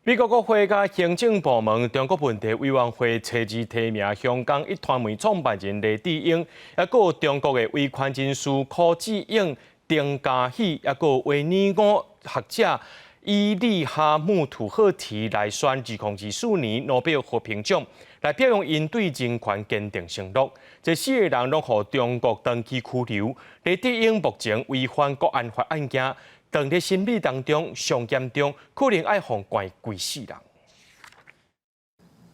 美國國會佮行政部門中國問題委員會初二提名香港壹傳媒創辦人黎智英，抑閣有中國的維權人士柯志勇、丁家喜，抑閣有維吾爾學者伊力哈木土赫提來選2024年諾貝爾和平獎，來表揚𪜶對人權堅定承諾。這四个人攏予中國長期拘留。黎智英目前違反國安法案件，當佇審理當中，上嚴重可能愛予關規世人。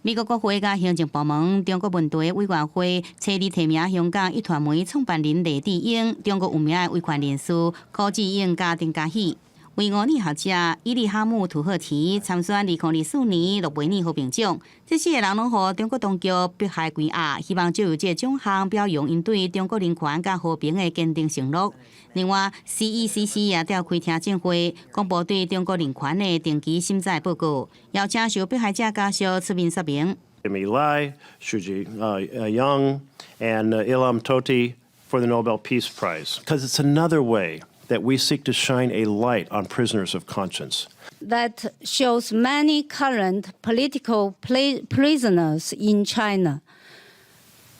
美國國會佮行政部門中國問題委員會初二提名香港壹傳媒創辦人黎智英、中國有名的維權人士柯志勇佮丁家喜、維吾爾學者伊力哈木土赫提參選2024年諾貝爾和平獎。這四個人攏予中國當局迫害關押，希望藉由這個獎項表揚𪜶對中國人權佮和平的堅定承諾。另外，CECC 也召開聽證會，公布對中國人權的定期審查報告，邀請受迫害者家屬出面說明。 Jimmy Lai, Xu Zhiyong, and Ilham Tohti for the Nobel Peace Prize. Because it's another way that we seek to shine a light on prisoners of conscience. That shows many current political prisoners in China.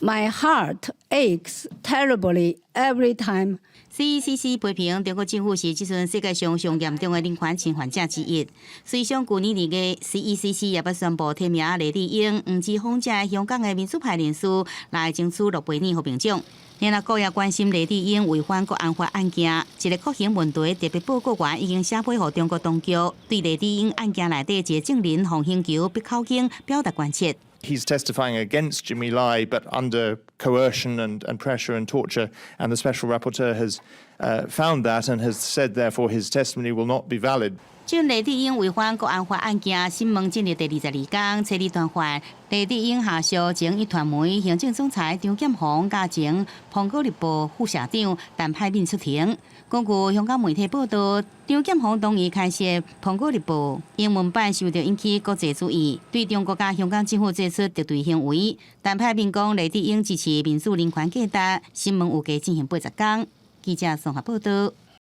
My heart aches terribly every time. CECC 批評中國政府是這陣世界上上嚴重的人權侵犯者之一。隨想舊年2月，CECC 也捌宣布提名黎智英、黃之鋒這香港的民主派人士來爭取諾貝爾和平獎。聯合國也關心黎智英違反國安法案件，一个酷刑問題特別報告員已經寫批予中國當局，對黎智英案件內底一个證人洪興球逼口供表達關切。 He's testifying against Jimmy Lai, but under coercion and pressure and torture. And the special rapporteur has found that and has said, therefore, his testimony will not be valid. 就黎智英違反國安法案件審問進入第22天，初二傳喚黎智英下屬前壹傳媒行政總裁張劍虹佮前蘋果日報副社長陳沛敏出庭。根據香港媒體報道，張劍虹同意開設蘋果日報英文版，受到引起國際注意，對中國佮香港政府做出敵對行為。陳沛敏講，黎智英支持民主人權價值，審問預計進行80天。記者綜合報道。